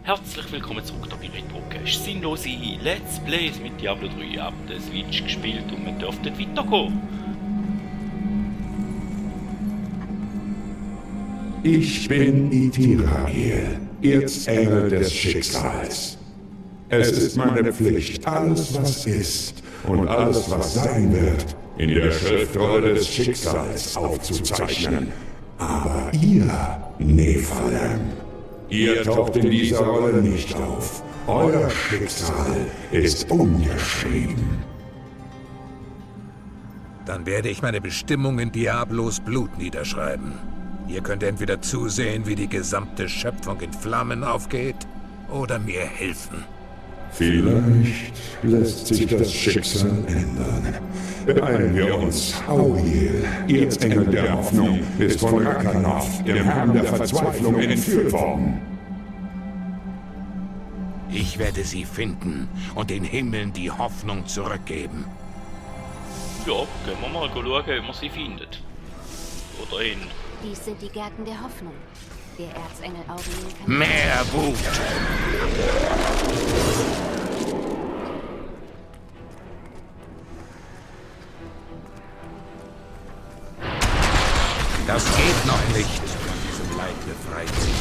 Herzlich willkommen zurück hier bei Retro-Cache. Sinnlose Let's Plays mit Diablo 3 ab der Switch gespielt und wir dürften weitergehen. Ich bin Itirael, Erzengel des Schicksals. Es ist meine Pflicht, alles was ist und alles was sein wird, in der Schriftrolle des Schicksals aufzuzeichnen. Aber ihr, Nephalem, ihr taucht in dieser Rolle nicht auf. Euer Schicksal ist ungeschrieben. Dann werde ich meine Bestimmung in Diablos Blut niederschreiben. Ihr könnt entweder zusehen, wie die gesamte Schöpfung in Flammen aufgeht, oder mir helfen. Vielleicht lässt sich das Schicksal ändern. Beeilen wir uns. Auriel, Erzengel der Hoffnung, ist von Rakanov, dem Herrn der Verzweiflung, entführt worden. Ich werde sie finden und den Himmeln die Hoffnung zurückgeben. Ja, gehen wir mal schauen, wie man sie findet. Oder ihn. Dies sind die Gärten der Hoffnung. Der Erzengel Auriel kann... Mehr Wut! Das geht noch nicht. Von diesem Leid befreit sich.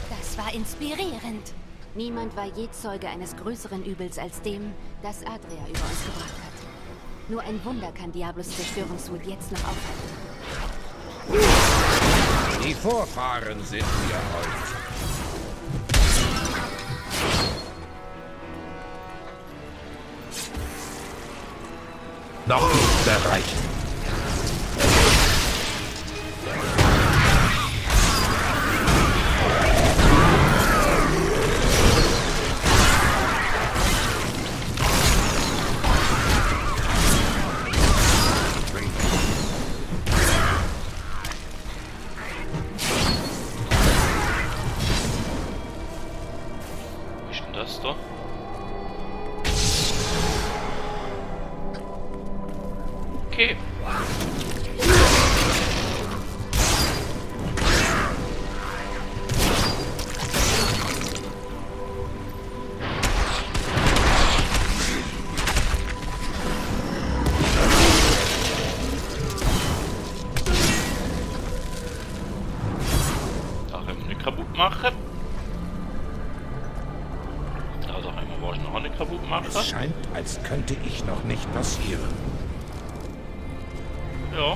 Das war inspirierend. Niemand war je Zeuge eines größeren Übels als dem, das Adria über uns gebracht hat. Nur ein Wunder kann Diablos Zerstörungswut jetzt noch aufhalten. Die Vorfahren sind wieder auf. Noch nicht bereit. Was ist denn das da? Okay. Da können wir nicht kaputt machen. Da können wir wahrscheinlich noch nicht kaputt machen. Es scheint, als könnte ich noch nicht passieren. Ja,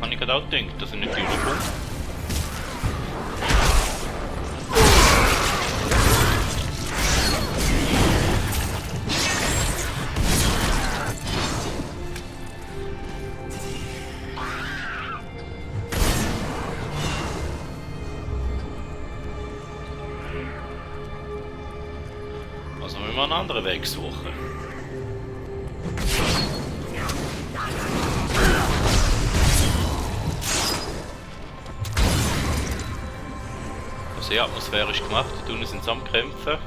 habe ich gerade auch gedacht, dass er nicht rüberkommt. Also müssen wir einen anderen Weg suchen. Sehr atmosphärisch gemacht, die Tunnel sind am Kämpfen.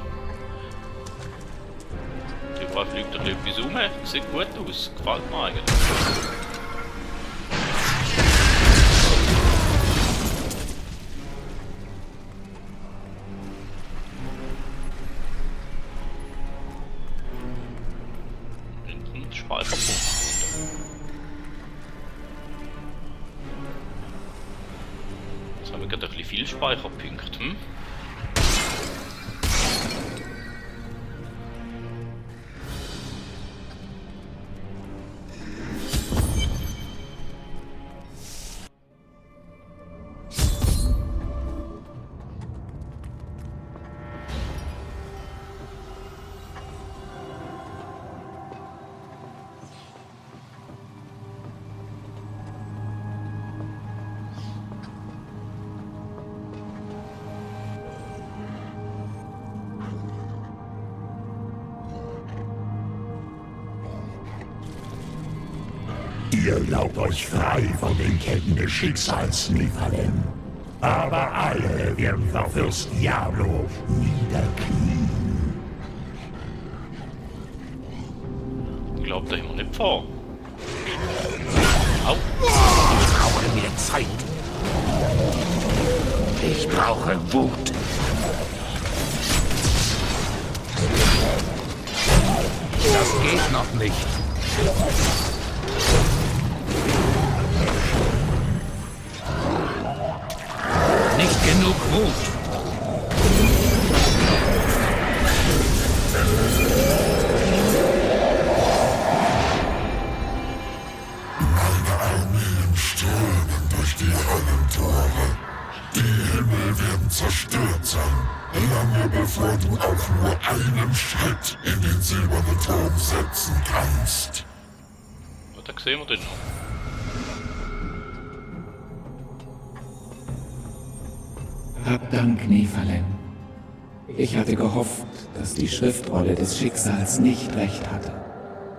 Überall fliegt ein bisschen etwas rum, sieht gut aus, gefällt mir eigentlich. Und Speicherpunkt. Jetzt haben wir gerade ein bisschen viel Speicherpunkte, hm? Ihr glaubt euch frei von den Ketten des Schicksals, Nephalem. Aber alle werden vor Fürst Diablo niederknien. glaube, da haben wir nicht vor. Au. Ich brauche mehr Zeit. Ich brauche Wut. Das geht noch nicht. Nicht genug Wut. Meine Armeen strömen durch die Höllentore. Die Himmel werden zerstört sein, lange bevor du auch nur einen Schritt in den silbernen Turm setzen kannst. Ja, da sehen wir den noch. Hab Dank, Nephalem. Ich hatte gehofft, dass die Schriftrolle des Schicksals nicht recht hatte,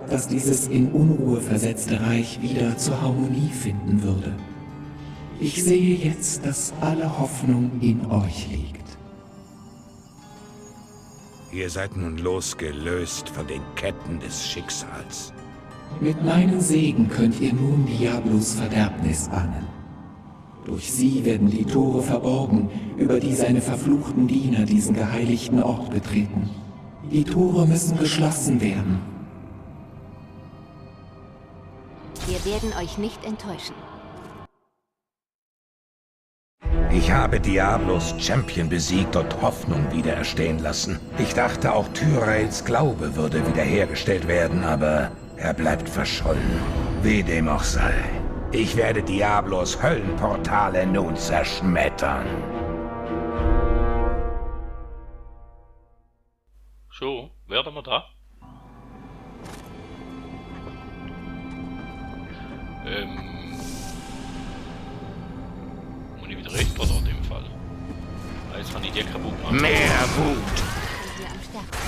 dass dieses in Unruhe versetzte Reich wieder zur Harmonie finden würde. Ich sehe jetzt, dass alle Hoffnung in euch liegt. Ihr seid nun losgelöst von den Ketten des Schicksals. Mit meinem Segen könnt ihr nun Diablos Verderbnis ahnen. Durch sie werden die Tore verborgen, über die seine verfluchten Diener diesen geheiligten Ort betreten. Die Tore müssen geschlossen werden. Wir werden euch nicht enttäuschen. Ich habe Diablos Champion besiegt und Hoffnung wiedererstehen lassen. Ich dachte, auch Tyraels Glaube würde wiederhergestellt werden, aber er bleibt verschollen. Wie dem auch sei. Ich werde Diablos Höllenportale nun zerschmettern. So, werden wir da? Muss ich wieder recht oder in dem Fall? Jetzt kann ich die kaputt machen. Mehr Wut! Hier am stärksten.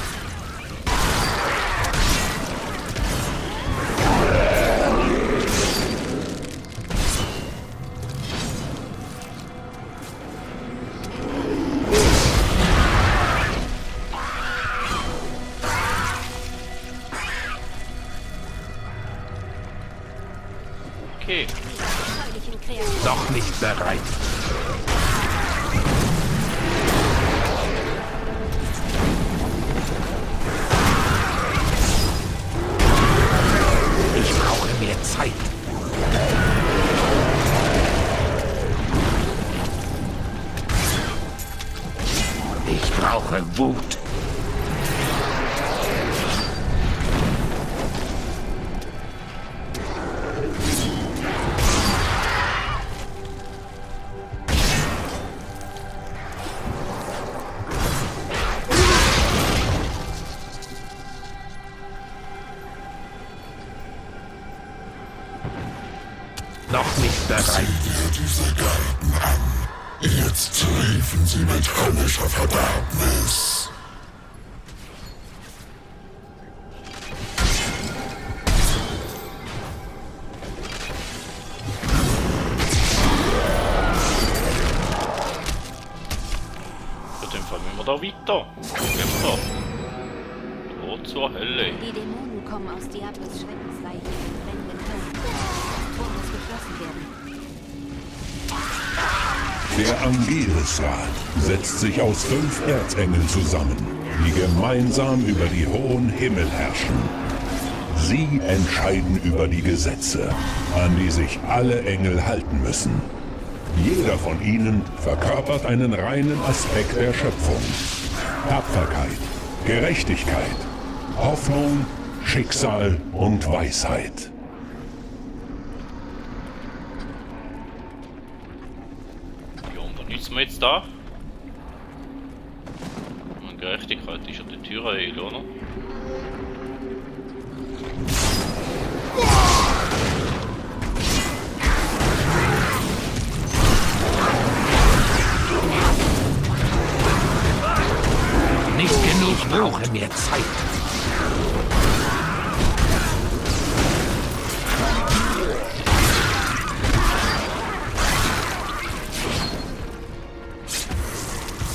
Okay. Noch nicht bereit. Ich brauche mehr Zeit. Ich brauche Wut. Noch nicht bereit. Sieh dir diese Garten an. Jetzt triefen sie mit höllischer Verderbnis. In dem Fall müssen wir da weiter. Gehen wir da. Tor zur Hölle. Die Dämonen kommen aus Diablos Schreckensreich in brennenden Höllen. Das Tor muss geschlossen werden. Der Angeresrat setzt sich aus 5 Erzengeln zusammen, die gemeinsam über die hohen Himmel herrschen. Sie entscheiden über die Gesetze, an die sich alle Engel halten müssen. Jeder von ihnen verkörpert einen reinen Aspekt der Schöpfung. Tapferkeit, Gerechtigkeit, Hoffnung, Schicksal und Weisheit. Ja, und dann nützen wir jetzt da. Und Gerechtigkeit ist ja die Tyrael, oder? Nicht genug. Ich brauche mehr Zeit.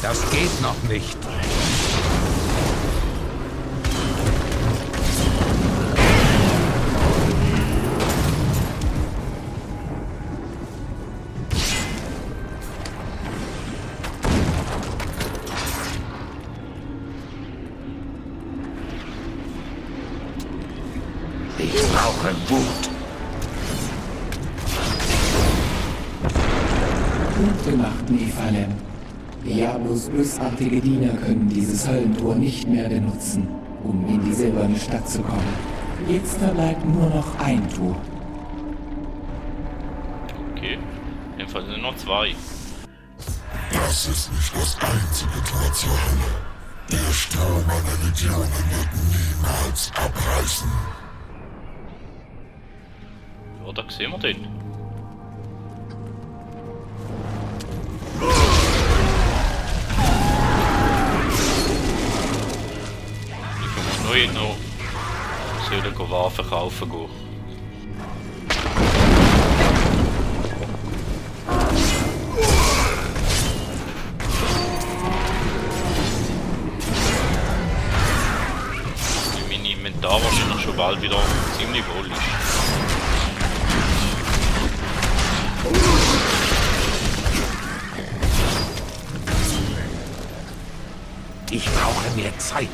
Das geht noch nicht. Ich brauche Wut. Gut gemacht, Nephalem. Diablos bösartige Diener können dieses Höllentor nicht mehr benutzen, um in die silberne Stadt zu kommen. Jetzt verbleibt nur noch ein Tor. Okay. Jedenfalls sind noch 2. Das ist nicht das einzige Tor zur Hölle. Der Strom meiner Legionen wird niemals abreißen. Ja, da sehen wir den. Ich kann noch sollen Waffen kaufen gehen. Mein Inventar wahrscheinlich schon bald wieder ziemlich voll ist. Ich brauche mehr Zeit.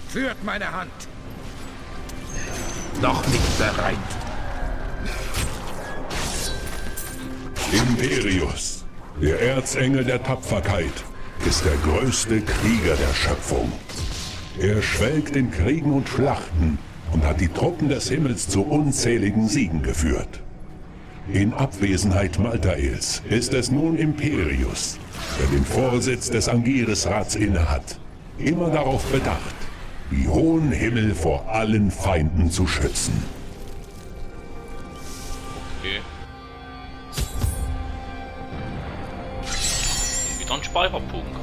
Führt meine Hand. Noch nicht bereit. Imperius, der Erzengel der Tapferkeit, ist der größte Krieger der Schöpfung. Er schwelgt in Kriegen und Schlachten und hat die Truppen des Himmels zu unzähligen Siegen geführt. In Abwesenheit Maltaels ist es nun Imperius, der den Vorsitz des Angiresrats innehat, immer darauf bedacht, die hohen Himmel vor allen Feinden zu schützen. Okay. Und wieder ein Speicherpunkt.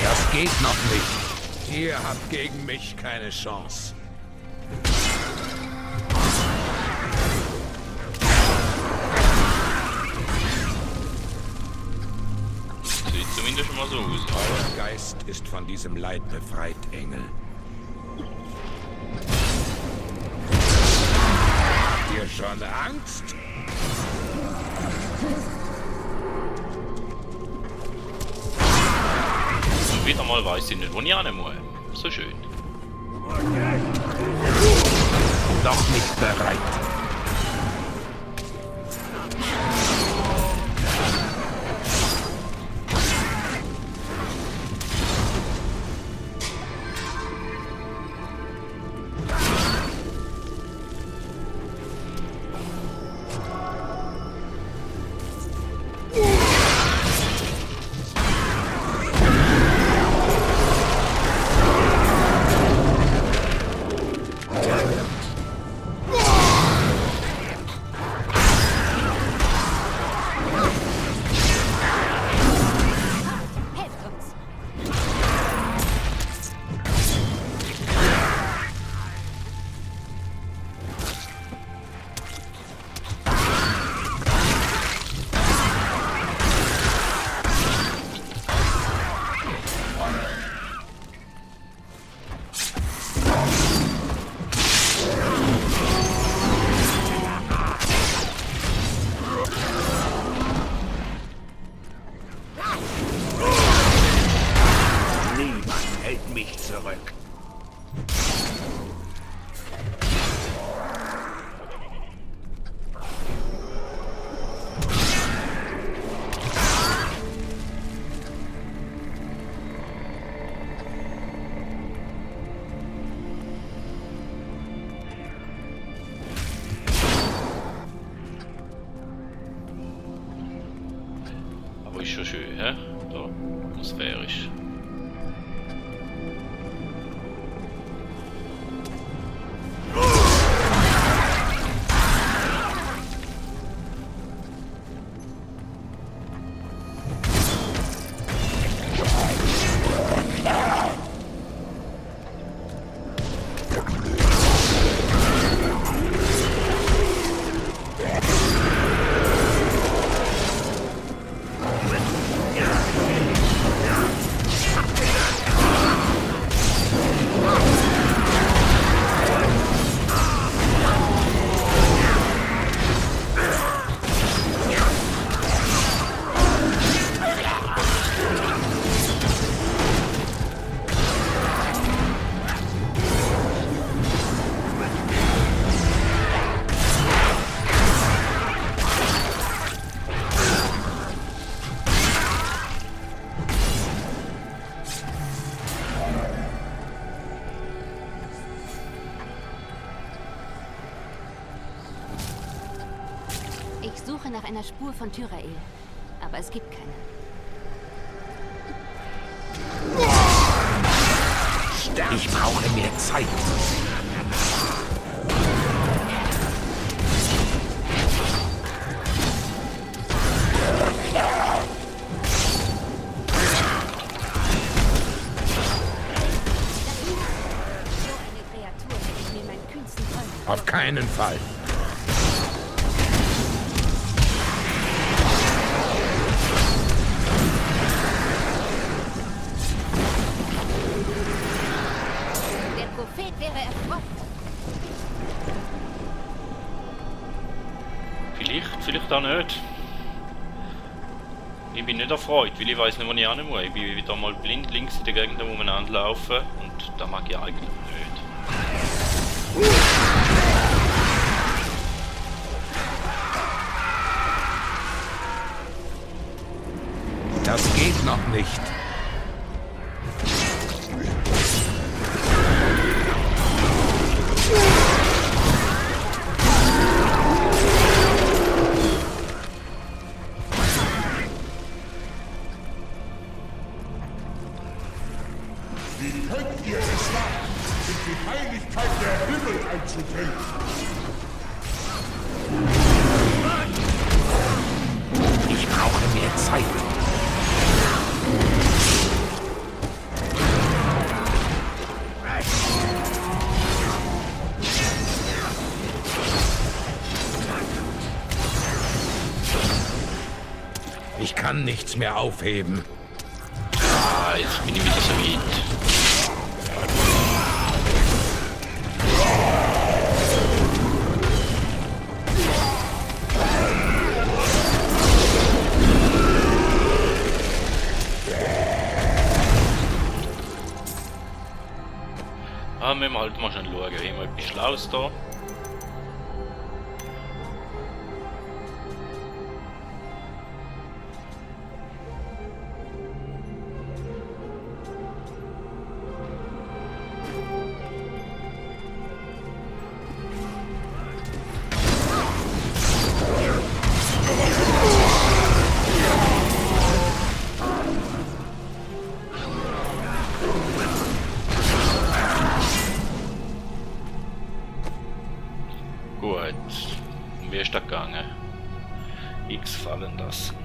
Das geht noch nicht. Ihr habt gegen mich keine Chance. Zumindest schon mal so aus. Euer Geist ist von diesem Leid befreit, Engel. Habt ihr schon Angst? Und wieder mal weiß ich nicht, wo ich hin muss. So schön. Noch nicht bereit. Zurück. Aber ist schon schön, hä? Da, atmosphärisch. suche nach einer Spur von Tyrael, aber es gibt keine. Ich brauche mehr Zeit. Auf keinen Fall. Der Prophet wäre erfreut. Vielleicht auch nicht. Ich bin nicht erfreut, weil ich weiß nicht, wo ich hin muss. Ich bin wieder mal blind links in der Gegend umeinander laufen und das mag ich eigentlich nicht. Das geht noch nicht. Wie könnt ihr es wagen, in die Heiligkeit der Himmel einzutreten? Ich brauche mehr Zeit. Ich kann nichts mehr aufheben. Ah, jetzt bin ich wieder so weit. Ah, müssen wir halt mal schon schauen. Haben wir etwas Schlaues da? Gut. Und wie ist das gegangen? X fallen lassen.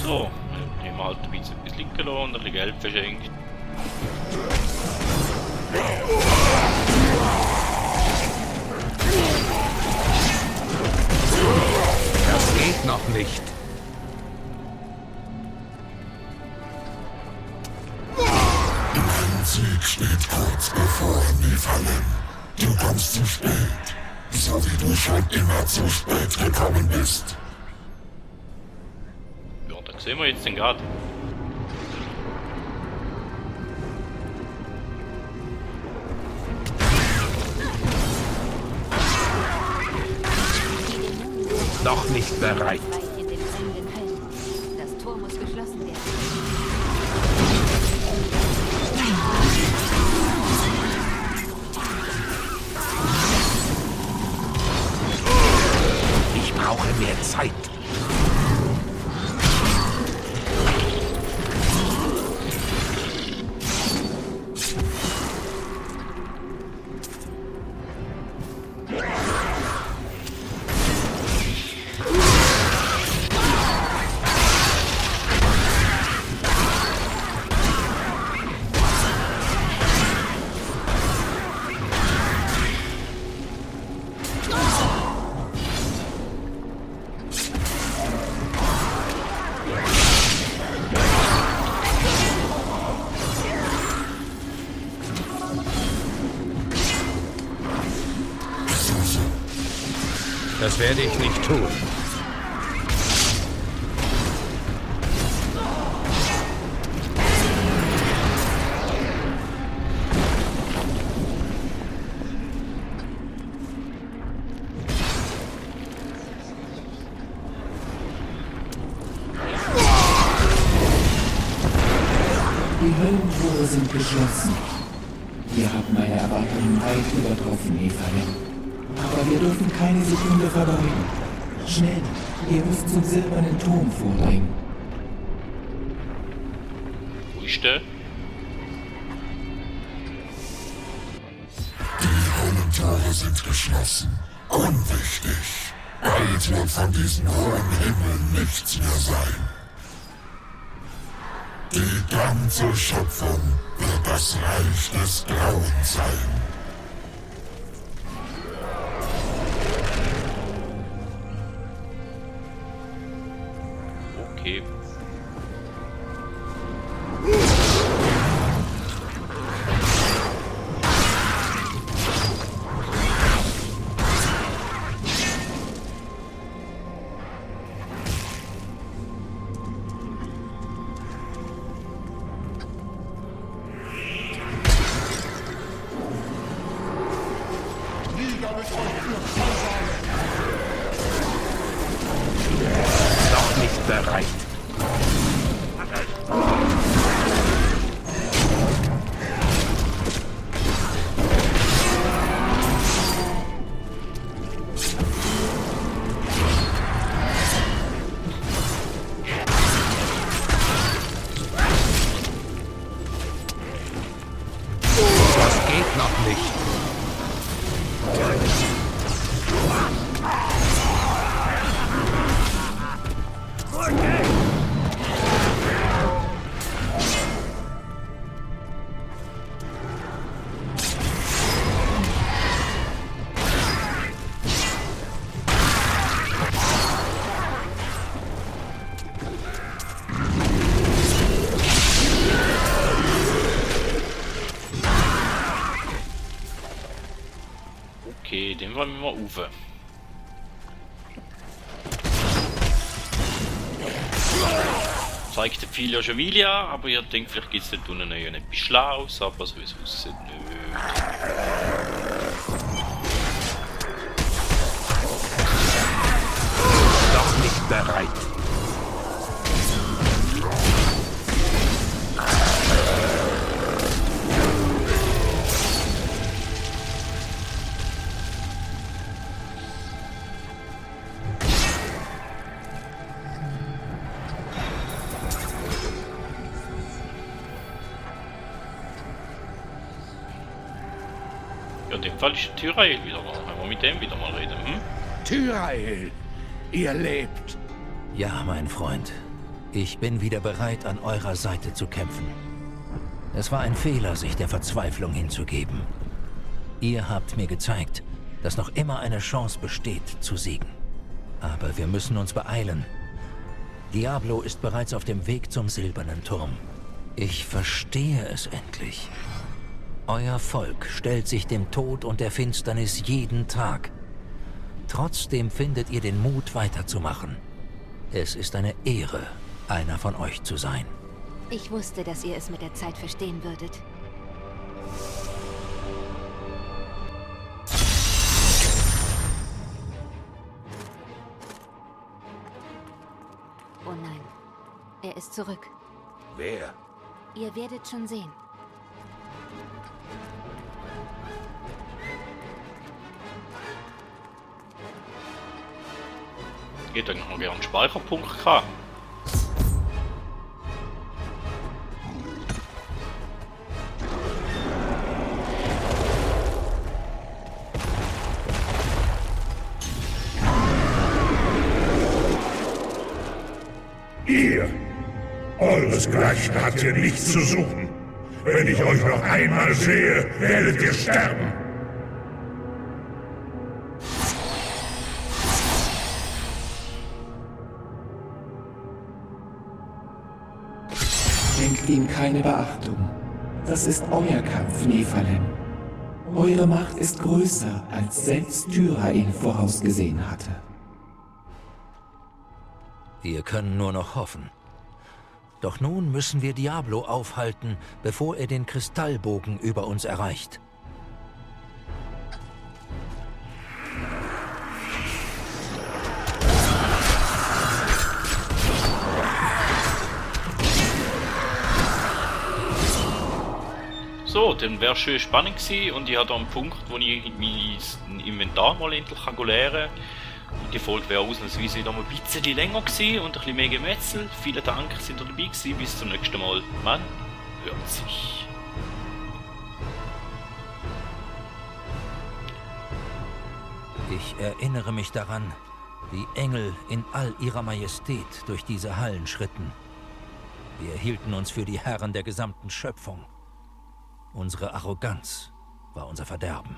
So, dann haben wir halt ein bisschen etwas liegen lassen und ein bisschen Geld verschenkt. Das geht noch nicht. Dein Sieg steht kurz bevor, Nephalem. Du kommst zu spät. So wie du schon immer zu spät gekommen bist. Ja, da sehen wir jetzt den Garten. Noch nicht bereit. In den brennenden Höllen. Das Tor muss geschlossen werden. Ich brauche mehr Zeit. Das werde ich nicht tun. Höllentore sind geschlossen. Wir haben meine Erwartungen weit übertroffen, Nephalem. Aber wir dürfen keine Sekunde vergeuden. Schnell, ihr müsst zum silbernen Turm vordringen. Wo ist der? Die Höllentore sind geschlossen. Unwichtig. Bald wird von diesem hohen Himmel nichts mehr sein. Die ganze Schöpfung wird das Reich des Grauens sein. Okay. Noch nicht bereit. Das geht noch nicht. Okay, den wollen wir mal rauf. Zeigt der Pfeil ja schon Weile an, aber ihr denkt, vielleicht gibt es dort unten noch etwas Schlaues, aber so wie es aussieht nicht. Noch nicht bereit. Ja, in dem Fall ist Tyrael wieder da. Wenn wir mit dem wieder mal reden. Hm? Tyrael, ihr lebt. Ja, mein Freund. Ich bin wieder bereit, an eurer Seite zu kämpfen. Es war ein Fehler, sich der Verzweiflung hinzugeben. Ihr habt mir gezeigt, dass noch immer eine Chance besteht, zu siegen. Aber wir müssen uns beeilen. Diablo ist bereits auf dem Weg zum silbernen Turm. Ich verstehe es endlich. Euer Volk stellt sich dem Tod und der Finsternis jeden Tag. Trotzdem findet ihr den Mut, weiterzumachen. Es ist eine Ehre, einer von euch zu sein. Ich wusste, dass ihr es mit der Zeit verstehen würdet. Oh nein, er ist zurück. Wer? Ihr werdet schon sehen. Geht dann noch gerne einen Speicherpunkt gehabt. Ihr! Euresgleichen habt hier nichts zu suchen. Wenn ich euch noch einmal sehe, werdet ihr sterben. Schenkt ihm keine Beachtung. Das ist euer Kampf, Nephalem. Eure Macht ist größer, als selbst Tyra ihn vorausgesehen hatte. Wir können nur noch hoffen. Doch nun müssen wir Diablo aufhalten, bevor er den Kristallbogen über uns erreicht. So, dann wäre schön spannend gewesen und ich habe da einen Punkt, wo ich mein Inventar mal endlich leeren kann. Und die Folge wäre ausnahmsweise wieder mal ein bisschen länger gewesen und ein bisschen mehr Gemetzel. Vielen Dank, dass ihr dabei gewesen. Bis zum nächsten Mal. Man hört sich. Ich erinnere mich daran, wie Engel in all ihrer Majestät durch diese Hallen schritten. Wir hielten uns für die Herren der gesamten Schöpfung. Unsere Arroganz war unser Verderben.